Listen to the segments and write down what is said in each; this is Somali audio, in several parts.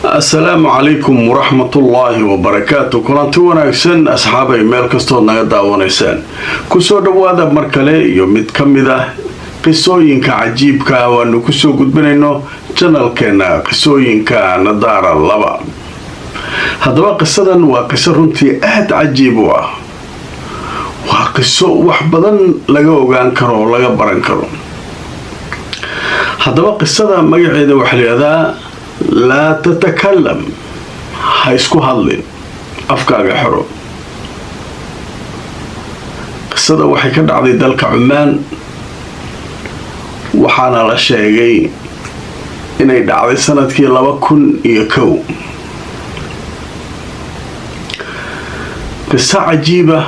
Asalaamu calaykum waraxmatullaahi wabarakaatu. Kulanti wanaagsan, asxaabay, meel kastood naga daawanaysaan. Kusoo dhowaada mar kale iyo mid ka mid ah qisooyinka cajiibka ah waanu kusoo gudbinayno channelkeena Qisooyinka Nadaara 2. Haddaba, qisadan waa qiso runtii aada cajiib u ah. Waa qiso wax badan laga ogaan karo oo laga baran karo. Haddaba, qisada magaceeda waxaa la yidhaahdaa "Laa tatakalam", ha isku hadlin, afkaaga xero. Qisada waxay ka dhacday dalka Cumaan, waxaana la sheegay inay dhacday sanadkii 2001. Qiso cajiiba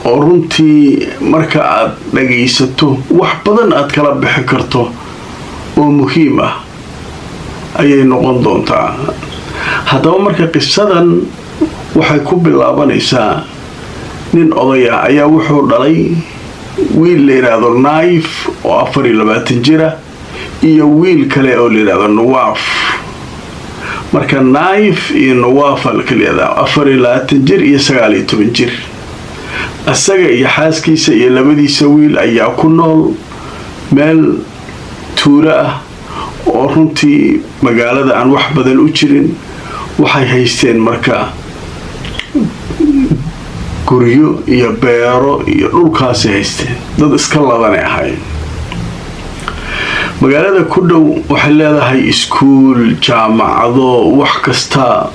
oo runtii marka aad dhagaysato wax badan aad kala bixi karto oo muhiim ah ayay noqon doontaa. Haddaba, marka qisadan waxay ku bilaabanaysaa nin odaya ayaa wuxuu dhalay wiil la yidhaahdo Naif oo 24 jira iyo wiil kale oo la yidhaahdo Nawaaf. Marka Naif iyo Nawaafa la kala yidhaahdaa, 24 jir iyo 19 jir. Isaga iyo xaaskiisa iyo labadiisa wiil ayaa ku nool meel tuulo ah oo runtii magaalada aan wax badan u jirin. Waxay haysteen marka guryo iyo beero iyo dhulkaasay haysteen. Dad iska ladanay ahayn. Magaalada ku dhow waxay leedahay iskuul, jaamacado, wax kasta.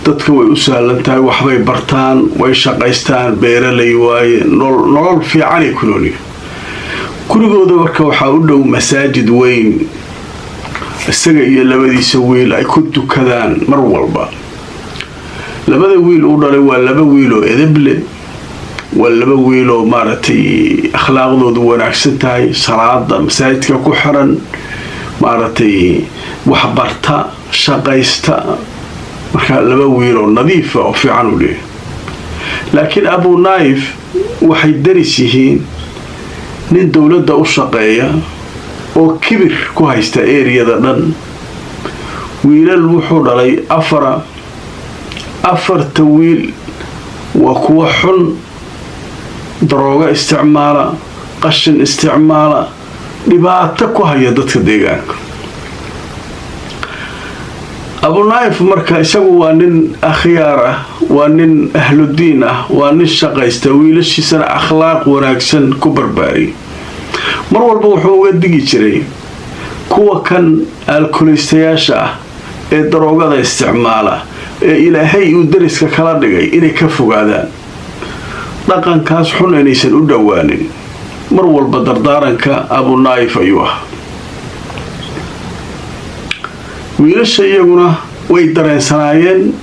Dadka way u sahlan tahay, waxbay bartaan, way shaqaystaan, beeralay waaye, nolol fiicanay ku noolyihin. Gurigooda marka waxaa u dhow masaajid weyn, isaga iyo labadiisa wiil ay ku dukadaan mar walba. Labada wiil uu dhalay waa laba wiil oo edeble, waa laba wiiloo maaragtay akhlaaqdoodu wanaagsan tahay, salaada masaajidka ku xiran, maaragtay, waxbarta, shaqaysta. Marka laba wiiloo nadiifa oo fiican u leeyahy. Laakiin Abu Naif waxay daris yihiin nin dowladda u shaqeeya oo kibir ku haysta eriyada dhan. Wiilal wuxuu dhalay afara. Afarta wiil waa kuwa xun, daroogo isticmaala, qashin isticmaala, dhibaato ku haya dadka deegaanka. Abunaif marka isagu waa nin akhyaar ah, waa nin ahludiin ah, waa nin shaqaysta, wiilashiisana akhlaaq wanaagsan ku barbaariyay. Mar walba wuxuu uga digi jiray kuwa kan aalkulaystayaasha ah ee daroogada isticmaala ee Ilaahay uu dariska kala dhigay inay ka fogaadaan dhaqankaas xun, inaysan u dhowaanin. Mar walba dardaaranka Abunaif ayuu ah. Wiilasha iyaguna way dareensanaayeen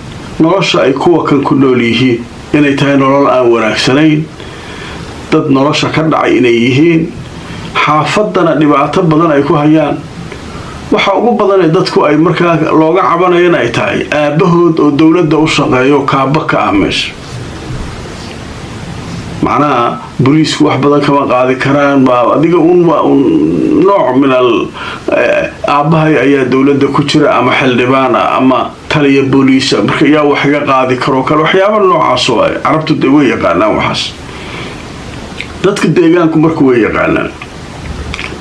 nolosha ay kuwa kan ku nool yihiin inay tahay nolol aan wanaagsanayn, dad nolosha ka dhacay inay yihiin, xaafaddana dhibaato badan ay ku hayaan. Waxa ugu badan ee dadku ay markaa looga cabanayana ay tahay aabbahood oo dowladda u shaqeeyo, kaaba ka ah meesha. Macnaha, booliisku wax badan kama qaadi karaan. Adiga un waa un nooc min al aabbahay ayaa dowladda ku jira ama xildhibaan ah ama taliya booliisa, marka yaa wax iga qaadi karoo kale, waxyaaba noocaas waay. Carabtu dee way yaqaanaan waxaas, dadka deegaanku marka way yaqaanaan.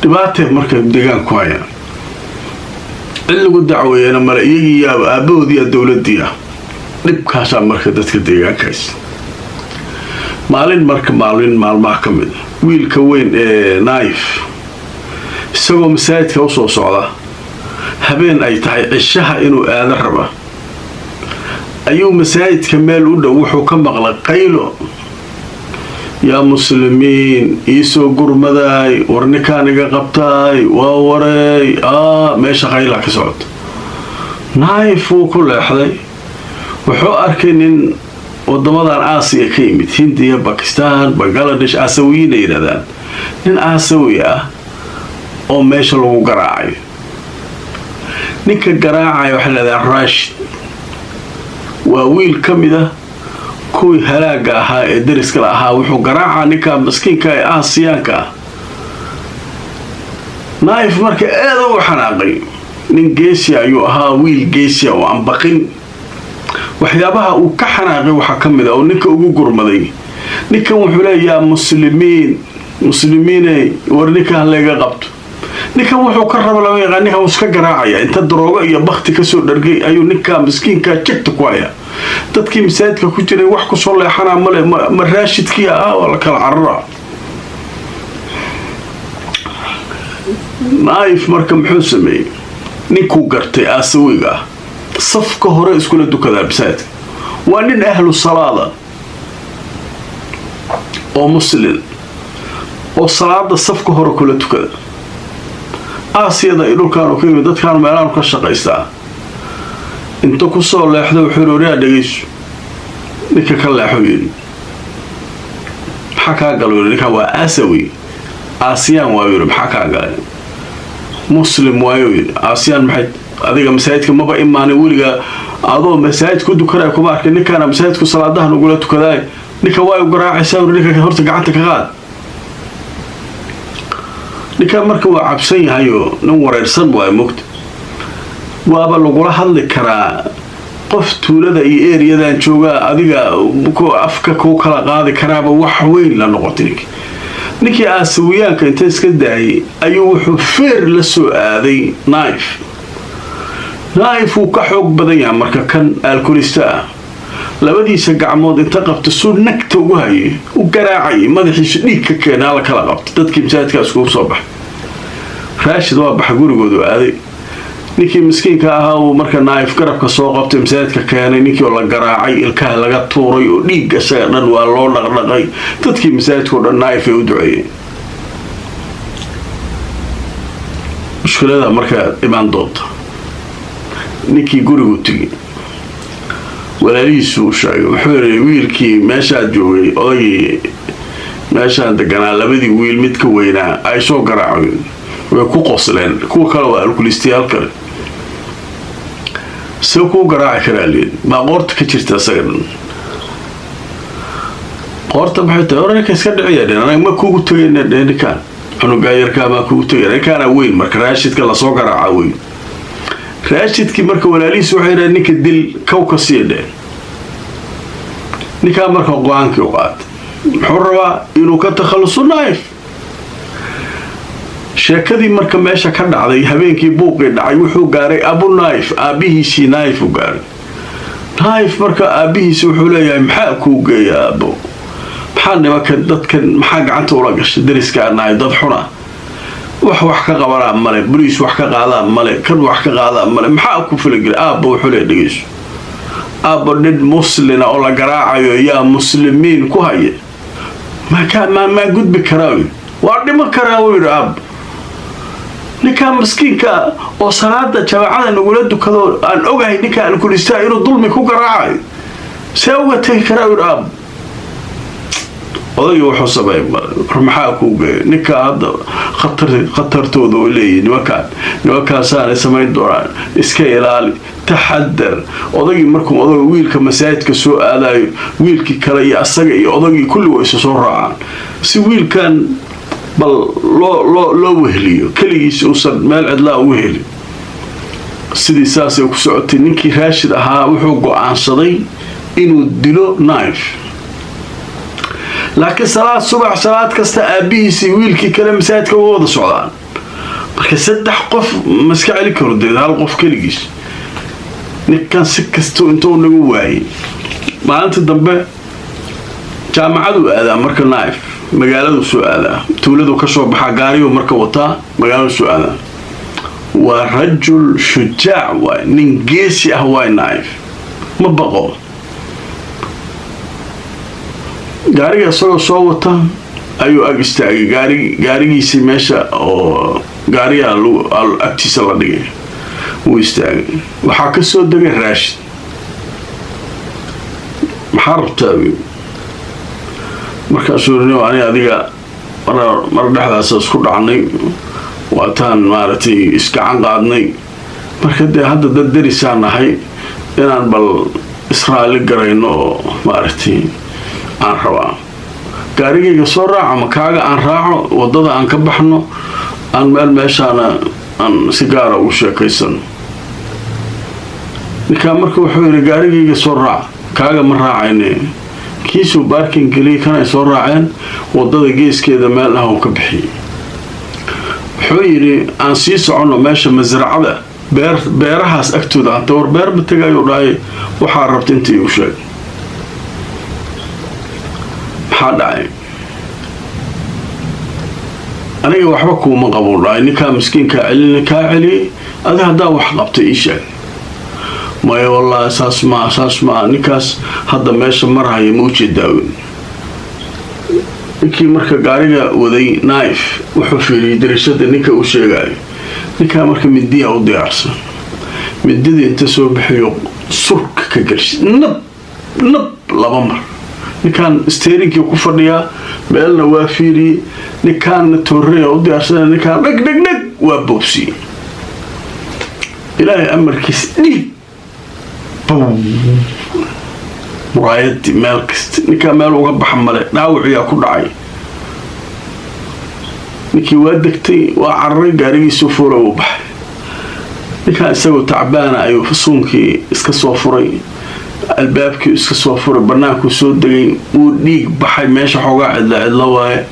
Dhibaatee marka deegaanku hayaan, cid lagu dacweeyana male, iyagiiyaaba aabahoodiiya dowladii ah. Dhibkaasaa marka dadka deegaankaas. Maalin marka, maalin maalmaha ka mid a, wiilka weyn ee Naif isagoo masaajidka usoo socda, habeen ay tahay, cishaha inuu aado raba, ayuu masaajidka meel u dhow wuxuu ka maqlay qaylo: "Yaa muslimiin, iisoo gurmadaay, war ninkaan iga qabtaay, waa wareey!" Meesha qaylaa ka socota. Naif wuu ku leexday, wuxuu arkay nin wadamadan Aasiya ka yimid, Hindiya, Bakistan, Bangaladesh, Aasawiyiin ay yidhahdaan, nin Aasawi ah oo meesha lagu garaacayo. Ninka garaacaya waxaa lahahdaa Rashid, waa wiil ka mid ah kuwii halaaga ahaa ee dariska la ahaa. Wuxuu garaacaa ninka maskiinka ee Aasiyaanka ah. Naif marka aada u xanaaqay. Nin geesiya ayuu ahaa, wiil geesiya oo aan baqin. Waxyaabaha uu ka xanaaqay waxaa ka mid a oo ninka ugu gurmaday, ninkan wuxuu leeyahaa: "Muslimiin, muslimiiney, war ninkan layga qabto." Ninkan wuxuu ka rabo lama yaqaan. Ninkan wuu iska garaacaya. Inta daroogo iyo bakti kasoo dhargay ayuu ninka miskiinka jegta ku haya. Dadkii masaajidka ku jiray wax kusoo leexanaa male. Ma Raashidkii ah? Waa la kala carara. Naif marka muxuu sameeyey? Ninkuu gartay aasawiga ah, safka hore iskula dukadaa masaajidka, waa nin ahlu salaada oo muslin oo salaada safka hore kula tukada. Aasiyada iyo dhulkaanu ka yimid, dadkaanu meelaanu ka shaqaystaa. Inta kusoo leexdo wuxuu yidhi: "Waryaa, dhegayso." Ninka ka leexo yidhi. "Maxaa kaa galo?" yidhi. Ninkan waa aasawi, Aasiyaan waayu yidhi. "Maxaa kaa galay? Muslim waayo," yidhi. "Aasiyaan maxay? Adiga masaajidka maba imaanin weligaa, adoo masaajid ku dukanaya kuma arkin. Ninkaana masaajidku salaadaha nagula tukadaay. Ninka waa u garaacaysaa?" Yidhi. "Ninka horta gacanta ka qaad." Ninkan marka waa cabsan yahayoo nin wareersan waayo. Mogta waaba lagula hadli karaa qof tuulada iyo eriyadan joogaa, adiga afka kuu kala qaadi karaaba wax weyn la noqotay. Ninkii aasawiyaanka inta iska daayay ayuu wuxuu feer la soo aaday Naif. Naif wuu ka xoog badan yahay marka kan alkolista ah. Labadiisa gacmood inta qabta suu nagta ugu hayay, u garaacayay, madaxiisu dhiig ka keenaa. La kala qabta, dadkii masaajidkaa iskugu soo baxay. Raashid waa baxa, gurigoodu aaday. Ninkii miskiinka ahaa uu marka Naif garabka soo qabtay, masaajidka keenay. Ninkii oo la garaacay, ilkaha laga tuuray oo dhiig isaga dhan waa loo dhaqdhaqay. Dadkii masaajidka o dhan Naif ay u duceeyeen. Mushkilada markaa imaan doonta, ninkii gurigu tegi, walaalihiisu u sheegay. Wuxuu yidhi: "Wiilkii meeshaa joogay, odagii meeshaan deganaa, labadii wiil mid ka weynaa ay soo garaaceen." Way ku qosleen. Kuwa kale waa alkulistayaal kale. "See kuu garaaci karaa?" Liyid. "Baa qoorta ka jirta isaga dhan." "Qoorta maxay tahay? Hore ninka iska dhiciya dhen. Anaga ma kugu tegayna dhe. Ninkaan cunugaa yarkaa maa kugu tegay? Ninkaana weyn." Marka Raashidka lasoo garaaca weyn, Raashidkii marka walaalihiis waxay yidhahen: "Ninka dil, kow ka sii dheen." Ninkaa marka go-aankii u qaatay, muxuu rabaa? Inuu ka takhaluso Naif. Sheekadii marka meesha ka dhacday habeenkii, buuqii dhacay wuxuu gaaray abu Naif, aabbihiisii Naif u gaaray. Naif marka aabbihiisi wuxuu leeyahay: "Maxaa kuu geeya, aabbo? Maxaa nimankan, dadkan maxaa gacanta ula gashay? Dariskaa nahay, dad xuna, wax ka qabanaa male, boliis wax ka qaadaa male, kan wax ka qaadaa male. Maxaa ku filageli?" Aabbo wuxuu leeyahay: "Dhegeyso, aabbo, nin muslina oo la garaacayo yaa muslimiin ku haya, maa gudbi karaa? Waa dhiman karaa," wuu yidhi. "Aabbo, ninkaa maskiinka oo salaada jamaacada nagula dukado, aan ogahay ninkaa alkulistaa inuu dulmi ku garaacayo, see uga tegi karaa?" Yidhi. "Aabbo." Odagii wuxuu sameeyay: "Maxaa kuu geeyo ninkaa hadda? Khatartooda oo leeyihi nimankaan, nimankaasaanay samayn doonaan, iska ilaali, taxadar." Odagii markuu odaga wiilka masaajidka soo aadayo, wiilkii kale iyo asaga iyo odagii kulli waa isu soo raacaan, si wiilkan bal loo weheliyo, keligiis uusan meel cidlaa ugu helin. Sidii saasay ku socotay. Ninkii Raashid ahaa wuxuu go-aansaday inuu dilo Naif, laakiin salaad subax, salaad kasta aabbihiisii wiilkii kale masaajidka uga wada socdaan. Marka saddex qof ma iska celi karo dee hal qof keligiis ninkan. Si kastoo intuu nagu waayay, maalinta dambe jaamacaduu aadaa. Marka Naif magaaladuu soo aadaa, tuuladuu kasoo baxaa, gaariyuu marka wataa, magaaladuu soo aadaa. Waa rajul shujaac waay, nin geesi ah waay. Naif ma baqo. Gaariga isagoo soo wata ayuu ag istaagay gaarigiisii meesha oo gaarigaa agtiisa la dhigay. Wuu istaagay. Waxaa ka soo degay Raashid. "Maxaa rabtaa?" Markaasuu ri: "Ani adiga mar dhexdaas isku dhacnay, waataan maaragtay isgacan qaadnay. Marka dee hadda dad derisaan nahay, inaan bal israali garayno oo maaragtay aan rabaa. Gaarigayga soo raaca, ma kaaga aan raaco, waddada aan ka baxno, aan meel meeshaana Aan si gaara ugu sheekaysano. Ninkaa marka wuxuu yidhi, "Gaarigayga soo raac." "Kaaga ma raacayne." Kiisuu parking geliyay, kanay soo raaceen. Wadada geeskeeda meel ah uu ka bixiyey. Wuxuu yidhi, "Aan sii soconno meesha masracada, beer, beerahaas agtooda anta." "War, beer ma tegayuu," dhahay. "Waxaa rabta inta igu sheeg." Maxaa dhacay? "Aniga waxba kuuma qabuu," dhahay. "Ninkaa miskiinkaa celina, kaa celiyey. Adi haddaa wax qabtay ii sheeg." "Maya, wallaahi, saas maa, saas maa. Ninkaas hadda meesha marhaya ma ujeedaawin?" Ninkii marka gaariga waday, Naif, wuxuu fiiriyey darishada ninka uu sheegayo. Ninkaa marka midiya u diyaarsan. Mididii inta soo bixiyo, surka ka gelshi, nab nab, laba mar. Ninkaan steeringkii ku fadhiyaa, meelna waa fiiriyey. Ninkaanna toorreya u diyaarsan. Ninkaan dheg dheg dheg, waa boobsiyey. Ilaahay amarkiis, dhiig bow, muraayadii, meel kasta. Ninkaa meel uga baxa male, dhaawaciyaa ku dhacay. Ninkii waa degtay, waa cararay, gaarigiisuu fuula, uu baxay. Ninkaan isagoo tacbaana ayuu suunkii iska soo furay, albaabkii iska soo furay, bannaankuu soo degay. Wuu dhiig baxay. Meesha xoogaa cidla cidlo waaye.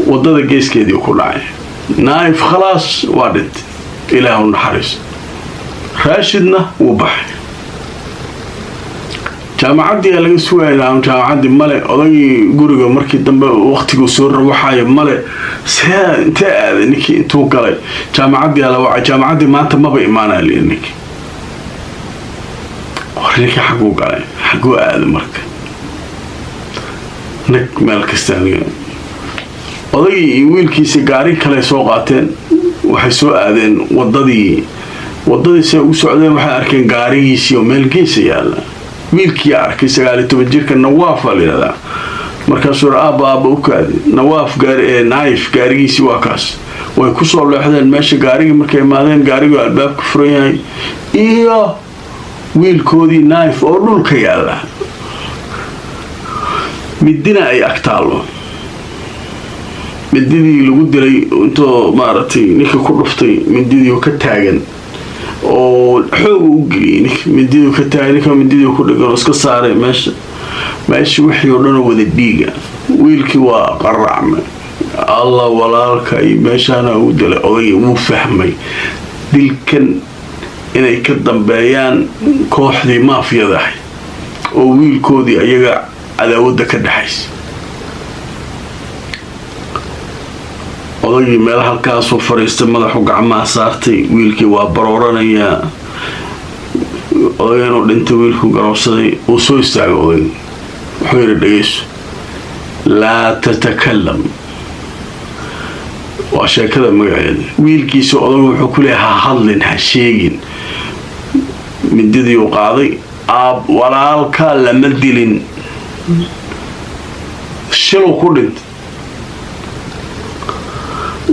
Wadada geeskeedii ku dhacay Naif. Khalaas, waa dhintay, Ilaahu naxariis. Raashidna wuu baxay. Jaamacaddii laga sugaya, jaamacaddii male. Odagii guriga markii dambe waqtiguu soo rawaxayo male. See, intee aaday ninkii? Intuu galay? Jaamacaddii la wacay. Jaamacaddii maanta maba imaanaya liyi ninkii. War, ninkii xaguu galay? Xaguu aaday? Marka nag meel kasta. Odagii iyo wiilkiisi gaari kale soo qaateen, waxay soo aadeen wadadii. Wadadii say ugu socdeen, waxay arkeen gaarigiisii oo meel geesa yaala. Wiilkii arkay, 19 jirka, Nawaaf la yidhahdaa. Markaasuu yiri, "Aabba, aabba, u kaadi. Nawaaf gaari, Naif gaarigiisii waa kaas." Way kusoo leexdeen meesha gaarigii. Markay imaadeen, gaarigii albaabka furan yahay iyo wiilkoodii Naif oo dhulka yaala, midina ay agtaallo, mididii lagu dilay intoo maaragtay ninka ku dhuftay, mididii ka taagan oo xooga u geliyay ninka, mididii ka taagan, ninka mididii ku dhegan oo iska saaray. Meesha wixii oo dhan oo wada dhiiga. Wiilkii waa qaracmay. "Allah, walaalka iyo meeshaana uu dilay." Odagii wuu fahmay dilkan inay ka dambeeyaan kooxdii maafiyada ahay oo wiilkoodii ayaga cadaawadda ka dhexaysa. Odagii meel halkaasuu fadhiistay, madaxu gacmaha saartay. Wiilkii waa barooranayaa. Odaga inuu dhintay wiilku garoobsaday. Uu soo istaagay odayga. Wuxuu yidhi, "Dhegeyso, laa tatakalam." Waa sheekada magaceeda. Wiilkiisa odagu wuxuu ku leeyahay, "Ha hadlin, ha sheegin." Mididii uu qaaday. "Aab, walaalka lama dilin, shilow ku dhintay."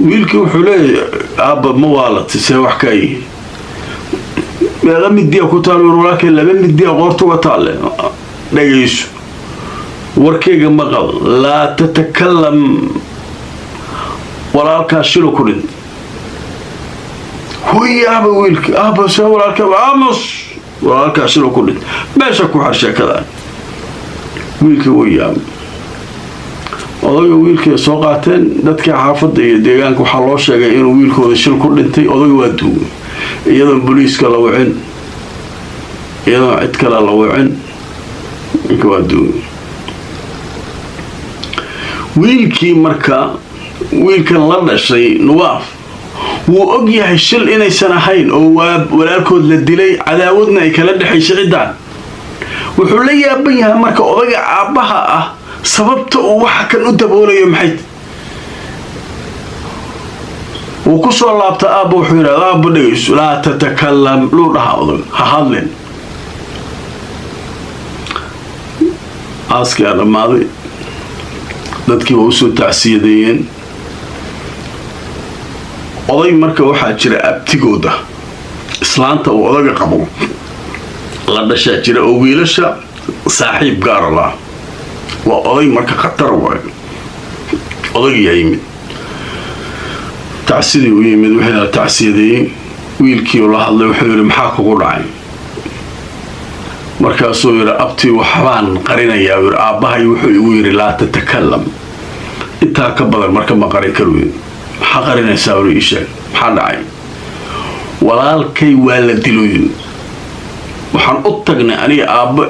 Wiilkii wuxuu leeyahay, "Aabba, ma waalatay? See wax ka yihi? Meeqa midiya ku taal walaalkay?" "Laba midiya qoorta uga taalle." "Dhagayso, warkayga maqal. Laa tatakalam. Walaalkaa shilo ku dhintay." "Huy, aaba." Wiilkii, "Aaba, see walaalka?" "Aamus. Walaalkaa shilo ku dhintay. Meesha ku xar sheekada." Wiilkii wuu yaabay. Odayga wiilkii soo qaateen. Dadkii xaafadda iyo deegaanka waxaa loo sheegay inuu wiilkooda shil ku dhintay. Odayga waa duugay, iyadoon booliiska la wicin, iyadoon cid kale la wicin. Ninka waa duugay. Wiilkii marka, wiilkan la dhashay Nuwaaf, wuu og yahay shil inaysan ahayn oo waa walaalkood la dilay, cadaawadna ay kala dhexaysa ciddaan. Wuxuu la yaaban yahay marka odaga aabbaha ah sababta uu waxa kan u daboolayo maxay. Wuu ku soo laabta. "Aabba," wuxuu yidhahda, "aabba, dhegayso. Laa tatakalam," luu dhaha odag, "ha hadlin." Aaskii aa dhammaaday. Dadkii waa usoo tacsiyadeeyeen. Oday marka waxaa jira abtigooda, islaanta uu odaga qabo la dhashaa jira, oo wiilasha saaxiib gaara lah. Waa oday marka khatar waayo. Odaygiyaa yimid. Tacsidii u yimid, wixii la tacsiyadeeyey, wiilkii la hadlay. Wuxuu yidhi, "Maxaa kugu dhacay?" Markaasuu yidhi, "Abtii, waxbaan qarinayaa." Yidhi, "Aabbahay wuxuu igu yidhi, 'Laa tatakalam.' Intaa ka badan marka ma qarin karu." Yidhi, "Maxaa qarinaysaa?" Uri, "Ii sheeg, maxaa dhacay?" "Walaalkay waa la dilo," yidhi. "Waxaan u tagnay aniga aabbo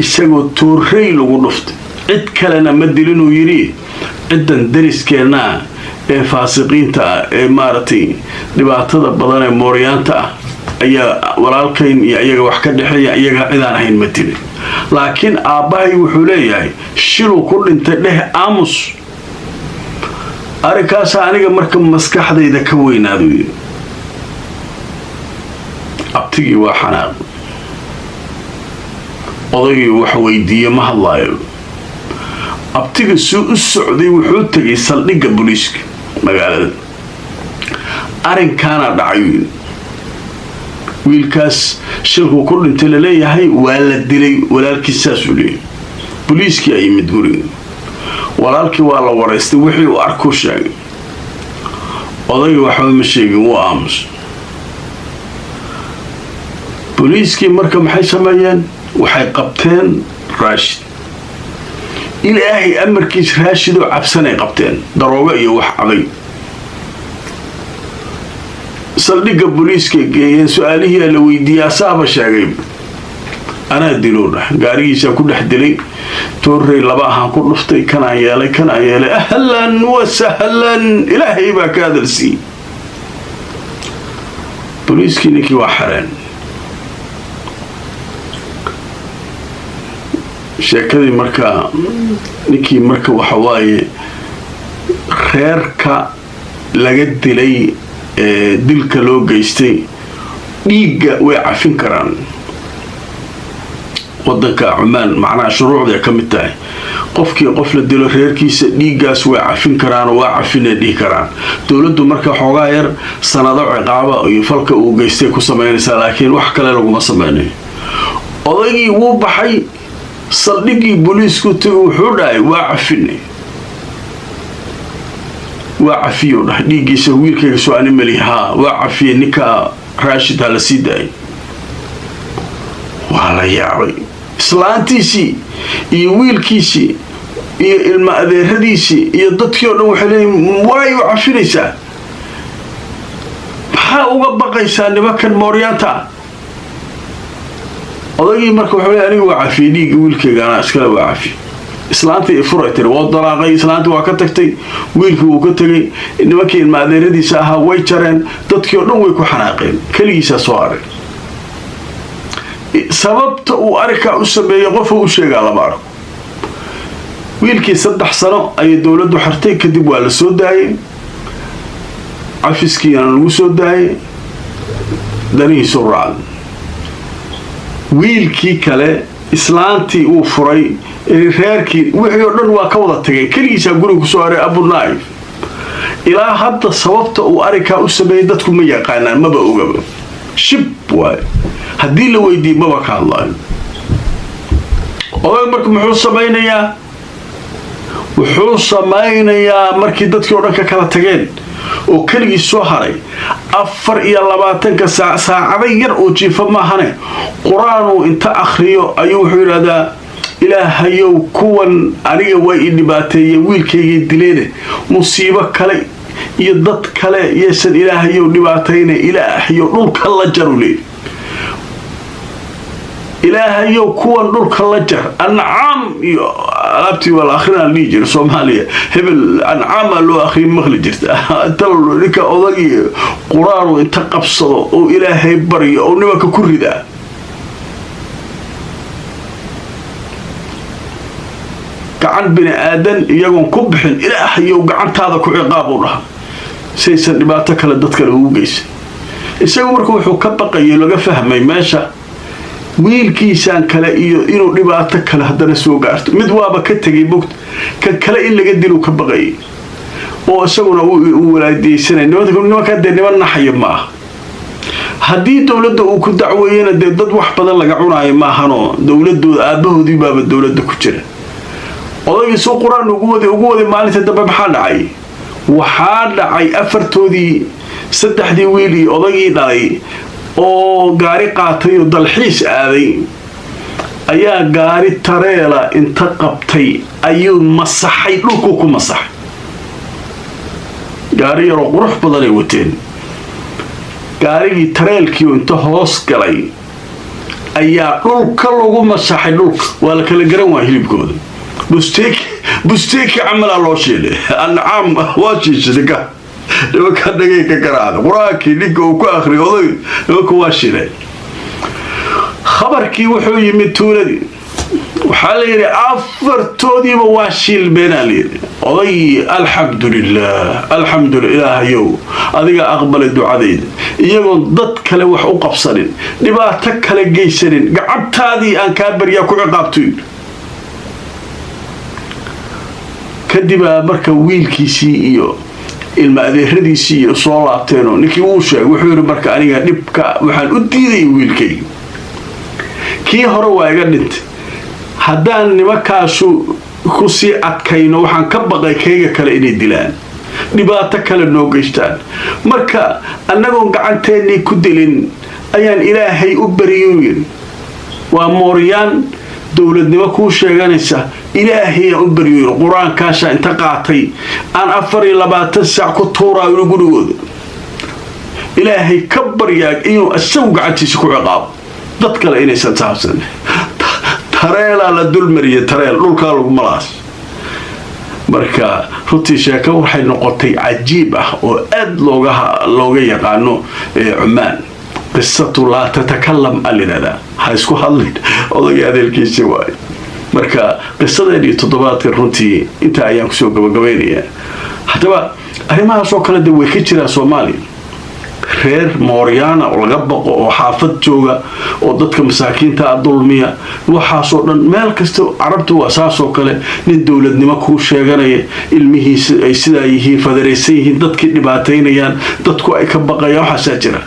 isagoo toorrey lagu dhuftay. Cid kalena ma dilinuu," yidhi, "ciddan dariskeenna ee faasiqiinta ah ee maaragtay dhibaatada badan ee mooryaanta ah ayaa walaalkayn iyo iyaga wax ka dhexeeya. Iyaga cidaan ahayn ma dilin, laakiin aabbahay wuxuu leeyahay shiluu ku dhintay dheh, aamus." Arrinkaasaa aniga marka maskaxdayda ka weynaadu," yidhi. Abtigii waa xanaaq. Odaygii wax weydiiye ma hadlaayo. Abtiga suu u socday, wuxuu tegay saldhigga booliiska magaalada. "Arrinkaana dhacay," yidhi. "Wiilkaas shilkuu ku dhintay laleeyahay waa la dilay walaalkiis," saasuu leeyahy. Booliiskii a yimid guriga. Walaalkii waa la waraystay, wixii uu arkuu sheegay. Odayga waxba ma sheegin, wuu aamus. Booliiskii marka maxay sameeyeen? Waxay qabteen Raashid. Ilaahay amarkiis, Raashidoo cabsanay qabteen, daroogo iyo wax cabay. Saldhigga booliiska geeyeen. Su-aalihiia la weydiiyey, asaaba sheegay. "Anaa diloo," dhah, "gaarigiisaa ku dhex dilay, toorrey laba ahaan ku dhuftay, kanaan yeelay, kanaan yeelay." Ahlan wa sahlan, ilaahay baa ka hadalsiiyey. Booliiskii ninkii waa xareen. Sheekadii marka ninkii marka waxa waaye reerka laga dilay ee dilka loo geystay dhiigga way cafin karaan. Wadanka Cumaan macnaha shuruucday ka mid tahay, qofkii qof la dilo reerkiisa dhiiggaas way cafin karaan oo waa cafinay dhihi karaan. Dowladdu marka xoogaa yar sanado ciqaaba iyo falka uu geystay ku samaynaysaa, laakiin wax kale laguma samaynayo. Odaygii wuu baxay, saldhiggii booliisku tegi, wuxuu dhahay, "Waa cafinay, waa cafiyo," dhahay, "dhiiggiisa wiilkayga soo animali haa, waa cafiyey. Ninkaa Raashid ha la sii daayay." Waa la yaabay. Islaantiisii iyo wiilkiisii iyo ilma adeeradiisii iyo dadkii o dhan waxay leeyihin, "Waay u cafinaysaa? Maxaa uga baqaysaa nimankan mooryaanta ah?" Odaygii marka wuxuu leey, "Aniga waa cafiyey dhiigga wiilkayga, anaa iskale, waa cafiye." Islaantii furay tiri, waa dalaaqay. Islaantii waa ka tagtay, wiilkii wuu ka tegay, nimankii ilma adeeradiisa ahaa way jareen, dadkii oo dhan way ku xanaaqeen. Keligiisaa soo aray. Sababta uu arrinkaa u sameeyey qofa u sheegaa lama arko. Wiilkii 3 sano ayay dowladdu xirtay, kadib waa la soo daayay, cafiskiina lagu soo daayay, danihiisu raacday. Wiilkii kale, islaantii uu furay, reerkii, wixii oo dhan waa ka wada tageen. Keligiisaa guriga kusoo haray Abunaif. Ilaa hadda sababta uu arrinkaa u sameeyey dadku ma yaqaanaan, maba ogaba, shib waayo. Haddii la weydiiye maba ka hadlaayo. Odag marka muxuu samaynayaa? Wuxuu samaynayaa, markii dadkii o dhan ka kala tageen oo keligii soo haray, 24-ka saac, saacado yar oo jiifa maahane, qur-aanuu inta akhriyo ayuu wuxuu yidhahdaa, "Ilaahayow, kuwan aniga way i dhibaateeyeen, wiilkaygay dileene, musiibo kale iyo dad kale yaysan Ilaahayow dhibaatayne, Ilaahayow dhulka la jaru," leey, "Ilaahayow kuwan dhulka la jar." Ancaam iyo alaabtii waa la akrinaa dhihi jira Soomaaliya. Hebel ancaamaa loo akriya maqli jirta. Inta ninka odagii qur-aanu inta qabsado oo Ilaahay baryo oo nimanka ku ridaa. Gacan bini aadan iyagoon ku bixin, "Ilaahayow gacantaada ku ciqaab," u dhaha, saysan dhibaato kale dad kale ugu geysan. Isagu marka wuxuu ka baqayay, laga fahmay meesha, wiilkiisaan kale iyo inuu dhibaato kale haddana soo gaarto. Mid waaba ka tegay bogta, kan kale in laga diluu ka baqayay oo isaguna uu walaadiyeysanay. Nimankaa dee niman naxaya ma aha. Haddii dowladda uu ku dacweeyena, dee dad wax badan laga cunaayo maahanoo dowladooda aabbahoodii baaba dowladda ku jira. Odaygii suu qur-aan ugu waday, ugu waday, maalinta dambe maxaa dhacay? Waxaa dhacay afartoodii, saddexdii wiil iyo odagii dhalay oo gaari qaatay oo dalxiis aaday, ayaa gaari tareela inta qabtay ayuu masaxay, dhulkuu ku masaxay. Gaari yaroo qurux badanay wateen. Gaarigii tareelkii inta hoos galay ayaa dhulka lagu masaxay. Dhulka waa la kala garan waaya hilibkooda. Busteeki camalaa loo shiilay. Ancaam waa shiishay ninka. Nimanka dhagay ka garaacda qur-aankii ninka uu ku akriyo oday, nimanka waa shilay. Khabarkii wuxuu yimid tuuladii. Waxaa la yidhi afartoodiiba waa shiilmeenaa la yidhi. Oday alxamdulilah, alxamdulillah, ilaahayow adiga aqbalay ducadayda, iyagoon dad kale wax u qabsanin, dhibaato kale geysanin, gacantaadii aan kaa baryaa ku ciqaabto yidhi. Kadibaa marka wiilkiisii iyo ilma adeeradiisii iyo soo laabteenoo ninkii wuu sheegay. Wuxuu yidhi marka aniga dhibka waxaan u diidayay wiilkayga kii hore waa iga dhintay. Haddaan nimankaasu kusii adkayno, waxaan ka baqay kayga kale inay dilaan, dhibaato kale noo geystaan. Marka annagoon gacanteennii ku dilin ayaan ilaahay u bariyuu yidhi. Waa mooryaan dowladnimo kuu sheeganaysa. Ilaahayaan u bariyuu yidhi. Qur-aankaasha inta qaatay aan 24 saac ku tuuraayo gurigooda. Ilaahay ka baryaa inuu isagu gacantiisa ku ciqaabo, dad kale inaysan saabsan. Tareelaa la dulmariyay, tareel dhulkaa lagu malaas. Marka runtii sheeko waxay noqotay cajiib ah oo aad looga yaqaano Cumaan. Qisatu laa tatakalam a layidhahdaa, ha isku hadlin odagii adeelkiisi waay. Marka qisadeen iyo toddobaadkan runtii intaa ayaan kusoo gabagabaynayaa. Haddaba arrimahaasoo kale de way ka jiraan Soomaaliya. Reer mooryaana oo laga baqo oo xaafad jooga oo dadka masaakiinta a dulmiya, waxaasoo dhan meel kasta carabtu waa saasoo kale. Nin dowladnimo kuu sheeganaya, ilmihiisa ay sidaa yihiin, fadaraysan yihiin, dadkii dhibaataynayaan, dadku ay ka baqayaan, waxaasaa jira.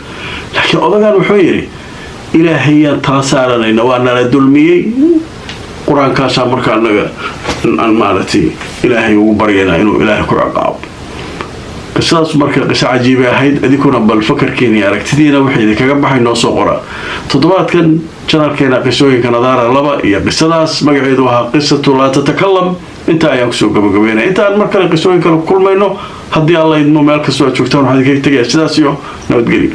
Laakiin odagan wuxuu yidhi ilaahayaan tala saaranayna, waa nala dulmiyey, qur-aankaasaa markaa naga aan maaragtay ilaahay ugu baryana inuu ilaahay ku ciqaabo. Qisadaas marka qiso cajiibay ahayd. Idinkuna bal fakarkiina iyo aragtidiina waxay idinkaga baxay noo soo qora. Toddobaadkan channelkeena Qisooyinka Nadaara 2 iyo qisadaas magaceedu ahaa qisatu laa tatakalam intaa ayaan kusoo gabagabeynaya. Intaan mar kale qisooyin kale ku kulmayno, haddii Alla idmo, meel kastoo aad joogtaan, waxaan idinkaga tegaya sidaas iyo nabadgelyo.